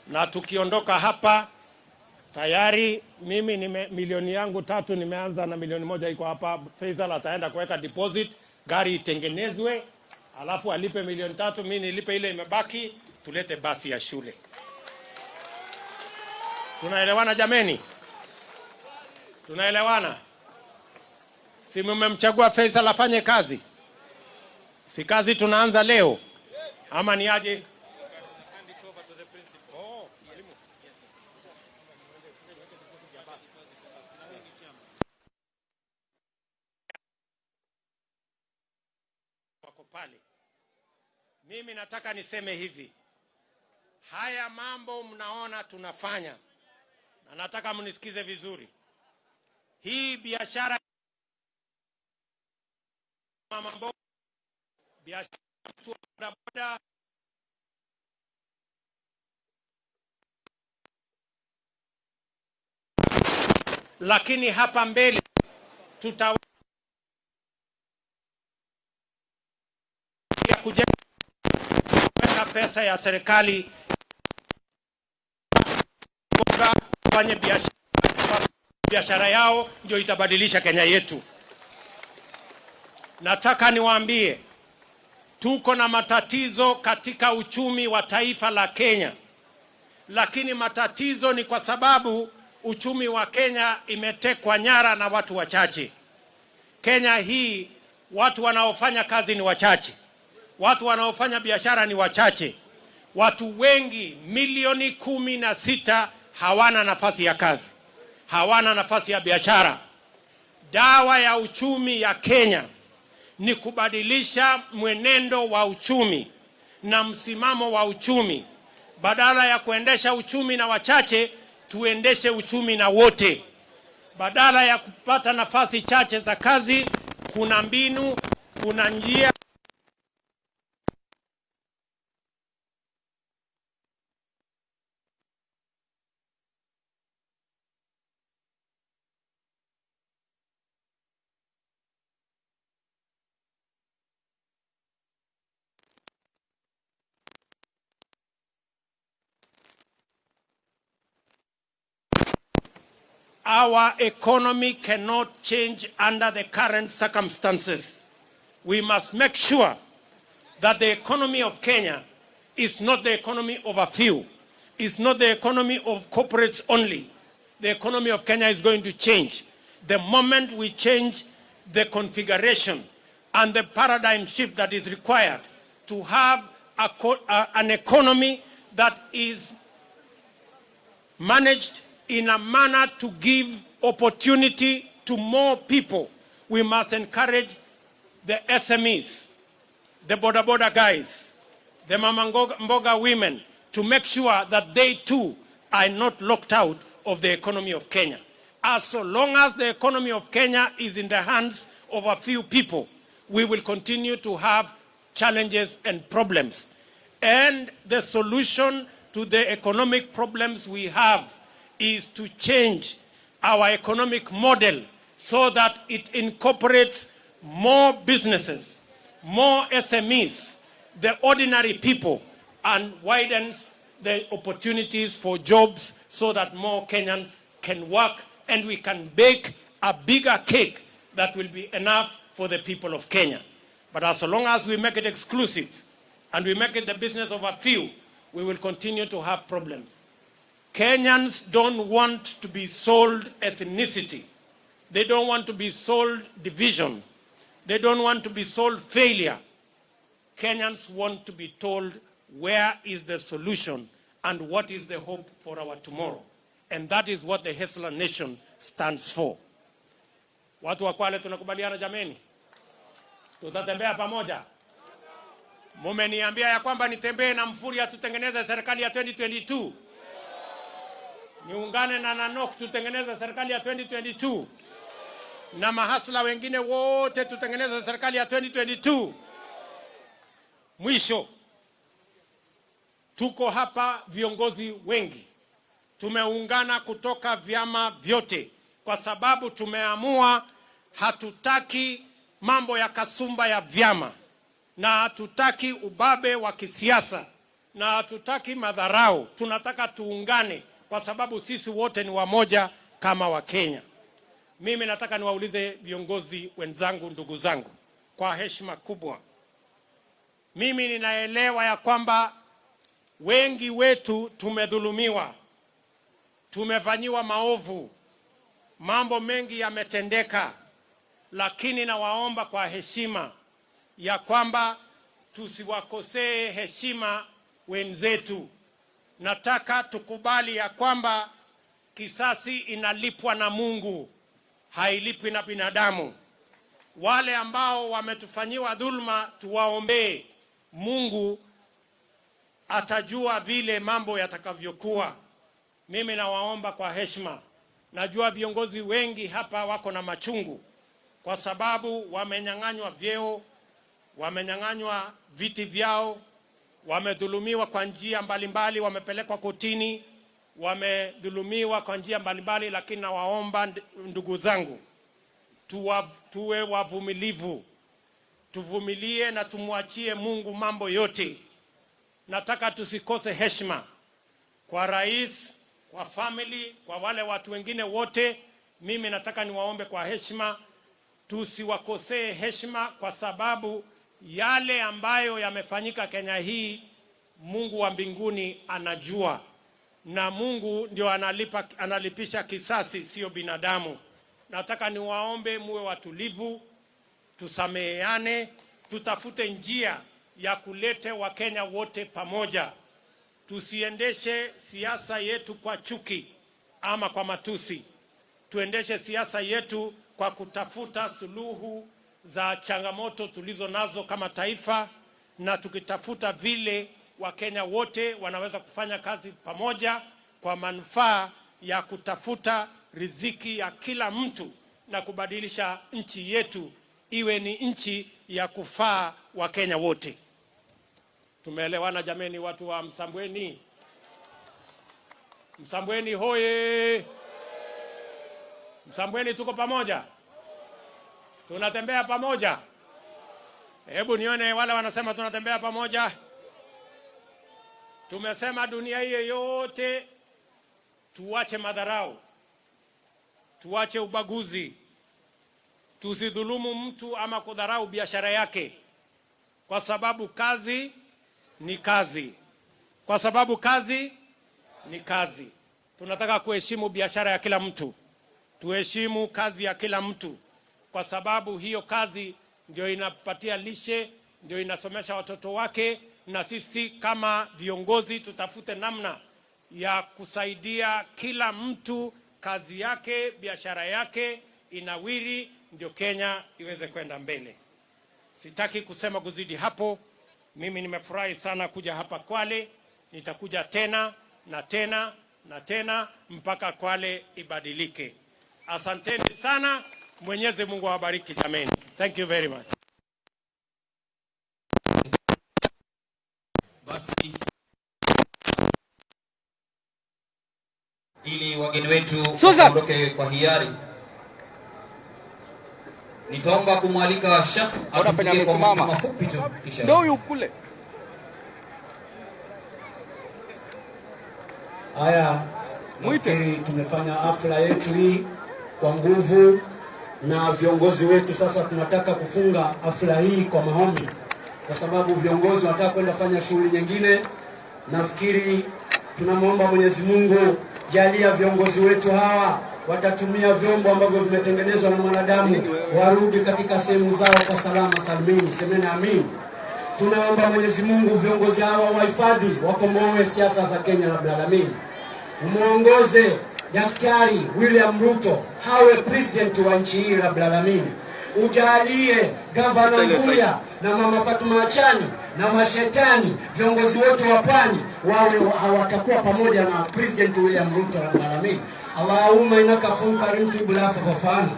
Na tukiondoka hapa tayari mimi nime, milioni yangu 3 nimeanza na milioni 1 iko hapa. Faisal ataenda kuweka deposit, gari itengenezwe, alafu alipe milioni 3, mimi nilipe ile imebaki, tulete basi ya shule. Tunaelewana jameni? Tunaelewana? Si mmemchagua Faisal afanye kazi? Si kazi tunaanza leo ama ni aje? Oh, mwalimu. Wako pale. Mimi nataka niseme hivi, haya mambo mnaona tunafanya, na nataka mnisikize vizuri. Hii biashara mama mboga, biashara mtu wa bodaboda, lakini hapa mbele tuta ya kujenga pesa ya serikali fanye biashara yao ndio itabadilisha Kenya yetu. Nataka niwaambie tuko na matatizo katika uchumi wa taifa la Kenya, lakini matatizo ni kwa sababu uchumi wa Kenya imetekwa nyara na watu wachache. Kenya hii watu wanaofanya kazi ni wachache, watu wanaofanya biashara ni wachache. Watu wengi milioni 16 hawana nafasi ya kazi, hawana nafasi ya biashara. Dawa ya uchumi ya Kenya ni kubadilisha mwenendo wa uchumi na msimamo wa uchumi. Badala ya kuendesha uchumi na wachache, tuendeshe uchumi na wote. Badala ya kupata nafasi chache za kazi, kuna mbinu, kuna njia. Our economy cannot change under the current circumstances. We must make sure that the economy of Kenya is not the economy of a few. It's not the economy of corporates only. The economy of Kenya is going to change. The moment we change the configuration and the paradigm shift that is required to have an economy that is managed in a manner to give opportunity to more people. We must encourage the SMEs, the boda boda guys, the mama mboga women, to make sure that they too are not locked out of the economy of Kenya. As so long as the economy of Kenya is in the hands of a few people, we will continue to have challenges and problems. And the solution to the economic problems we have is to change our economic model so that it incorporates more businesses, more SMEs, the ordinary people, and widens the opportunities for jobs so that more Kenyans can work and we can bake a bigger cake that will be enough for the people of Kenya. But as long as we make it exclusive and we make it the business of a few, we will continue to have problems. Kenyans don't want to be sold ethnicity. They don't want to be sold division. They don't want to be sold failure. Kenyans want to be told where is the solution and what is the hope for our tomorrow. And that is what the Hustler Nation stands for. Watu wa Kwale tunakubaliana jameni? Tutatembea pamoja. Mumeniambia ya kwamba nitembee na Mvurya tutengeneze serikali ya 2022. Niungane na Nanok tutengeneze serikali ya 2022. Na mahasla wengine wote tutengeneze serikali ya 2022. Mwisho, tuko hapa viongozi wengi tumeungana kutoka vyama vyote kwa sababu tumeamua hatutaki mambo ya kasumba ya vyama na hatutaki ubabe wa kisiasa. na hatutaki madharau. Tunataka tuungane, kwa sababu sisi wote ni wamoja kama Wakenya. Mimi nataka niwaulize viongozi wenzangu, ndugu zangu, kwa heshima kubwa. Mimi ninaelewa ya kwamba wengi wetu tumedhulumiwa, tumefanyiwa maovu, mambo mengi yametendeka, lakini nawaomba kwa heshima ya kwamba tusiwakosee heshima wenzetu. Nataka tukubali ya kwamba kisasi inalipwa na Mungu, hailipwi na binadamu. Wale ambao wametufanyiwa dhulma tuwaombee, Mungu atajua vile mambo yatakavyokuwa. Mimi nawaomba kwa heshima, najua viongozi wengi hapa wako na machungu kwa sababu wamenyang'anywa vyeo, wamenyang'anywa viti vyao, wamedhulumiwa kwa njia mbalimbali, wamepelekwa kotini, wamedhulumiwa kwa njia mbalimbali, lakini nawaomba ndugu zangu, tuwe wavumilivu, tuvumilie na tumwachie Mungu mambo yote. Nataka tusikose heshima kwa rais, kwa family, kwa wale watu wengine wote. Mimi nataka niwaombe kwa heshima, tusiwakosee heshima, kwa sababu yale ambayo yamefanyika Kenya hii, Mungu wa mbinguni anajua, na Mungu ndio analipa, analipisha kisasi, sio binadamu. Nataka niwaombe muwe watulivu, tusameheane, tutafute njia ya kulete Wakenya wote pamoja. Tusiendeshe siasa yetu kwa chuki ama kwa matusi. Tuendeshe siasa yetu kwa kutafuta suluhu za changamoto tulizo nazo kama taifa, na tukitafuta vile Wakenya wote wanaweza kufanya kazi pamoja kwa manufaa ya kutafuta riziki ya kila mtu na kubadilisha nchi yetu iwe ni nchi ya kufaa Wakenya wote. Tumeelewana jameni, watu wa Msambweni? Msambweni hoye! Msambweni tuko pamoja, tunatembea pamoja. Hebu nione wale wanasema tunatembea pamoja. Tumesema dunia hii yote tuache madharau, tuache ubaguzi, tusidhulumu mtu ama kudharau biashara yake, kwa sababu kazi ni kazi, kwa sababu kazi ni kazi. Tunataka kuheshimu biashara ya kila mtu, tuheshimu kazi ya kila mtu, kwa sababu hiyo kazi ndio inapatia lishe, ndio inasomesha watoto wake, na sisi kama viongozi tutafute namna ya kusaidia kila mtu kazi yake, biashara yake inawiri, ndio Kenya iweze kwenda mbele. Sitaki kusema kuzidi hapo. Mimi nimefurahi sana kuja hapa Kwale, nitakuja tena na tena na tena mpaka Kwale ibadilike. Asanteni sana, Mwenyezi Mungu awabariki jameni. Thank you very much. Basi ili wageni wetu waondoke kwa hiari, nitaomba kumwalika Sheikh atufikie kwa maneno mafupi tu, kisha ndio huyu kule. Haya, Mwite. nafikiri tumefanya hafla yetu hii kwa nguvu na viongozi wetu. Sasa tunataka kufunga hafla hii kwa maombi, kwa sababu viongozi wanataka kwenda fanya shughuli nyingine. Nafikiri tunamwomba Mwenyezi Mungu, jalia viongozi wetu hawa watatumia vyombo ambavyo vimetengenezwa na mwanadamu, warudi katika sehemu zao kwa salama salmini. Semeni amin. Tunaomba Mwenyezi Mungu viongozi hawa wahifadhi, wakomboe siasa za Kenya, rabbil alamin. Muongoze Daktari William Ruto hawe president wa nchi hii, rabbil alamin. Ujalie Gavana Mvurya na Mama Fatuma Achani na mashetani viongozi wote wa pwani wawe hawatakuwa pamoja na President William Ruto, rabbil alamin. Allahumma innaka afuwwun karim tuhibbul afwa fa'fu anna.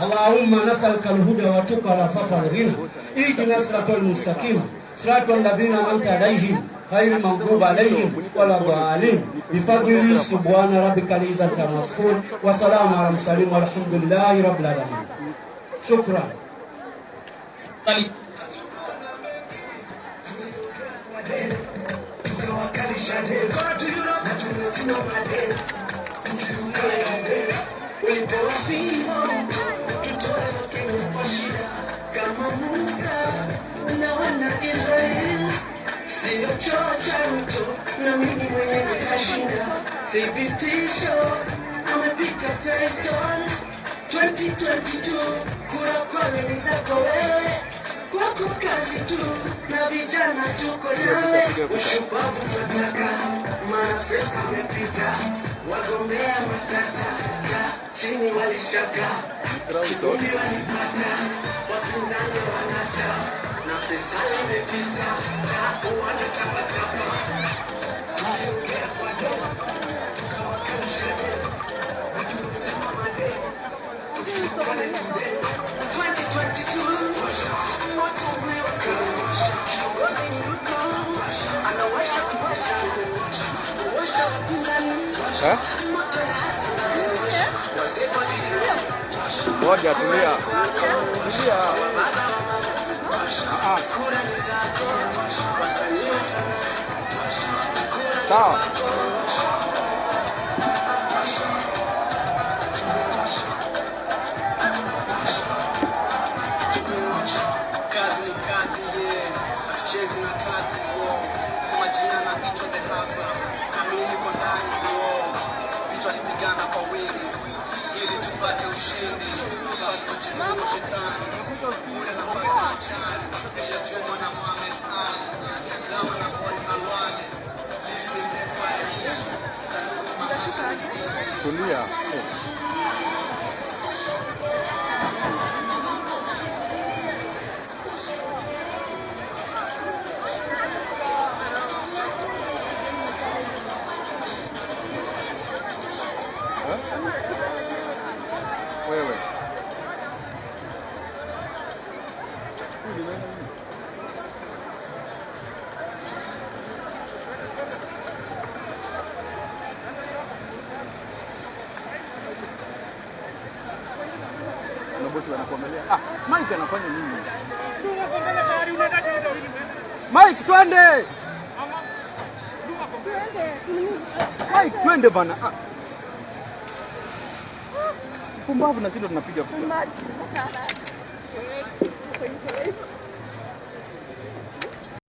Allahumma nasalka alhuda wa tuqa wal afafa wal ghina. Ihdina siratal mustaqim siratal ladhina an'amta alayhim ghayril maghdubi alayhim wala dhalin. Bifadli subhana rabbikal izzati amma yasifun wa salamun alal mursalin walhamdulillahi rabbil alamin. Shukran. Ali. Ulipewa fimbo tutoe Wakenya kwa shida kama Musa na wana Israel, sio chocha Ruto na mimi mwenyezi tashinda. Thibitisho amepita Faisal 2022, kura kwale ni zako wewe, kwako kazi tu na vijana tuko nawe, ushupavu tunataka, maana Faisal amepita, wagombea matata ta, chini walishaka, kivumbi walipata, wapinzani wanata, na Faisal amepita, ta wanatapatapa, tuliongea kwa doa, tukawakausha deo, na tumesimama deo, 2022 moto umewaka, kiongozi ni Ruto, anawasha kuwasha, kuwasha wapinzani, moto ya hasira, wazee kwa vijana, Ngoja tulia. Tulia. baba wa mama, kura ni zako, wasanii wa sanaa, kura ni Sawa. kwako. Kazi ni kazi, yeah. Hatuchezi na kazi, wow. Kwa majina na vichwa the hustler. Kamili kwa ndani, wow. Vichwa lipigana kwa wingi ili tupate ushindi. Fatma shetani kule na Fatma Chani Esha Juma na Mohamed Ali Lawa na Paul Alwale Listi ndefu haiishi. Saluti mama Tulia. Wewe. Na bosi wanakuangalia. Ah, Mike anafanya nini? Mike, twende. Mike, twende bana. Ah. Pumbavu na sisi ndo tunapiga picha.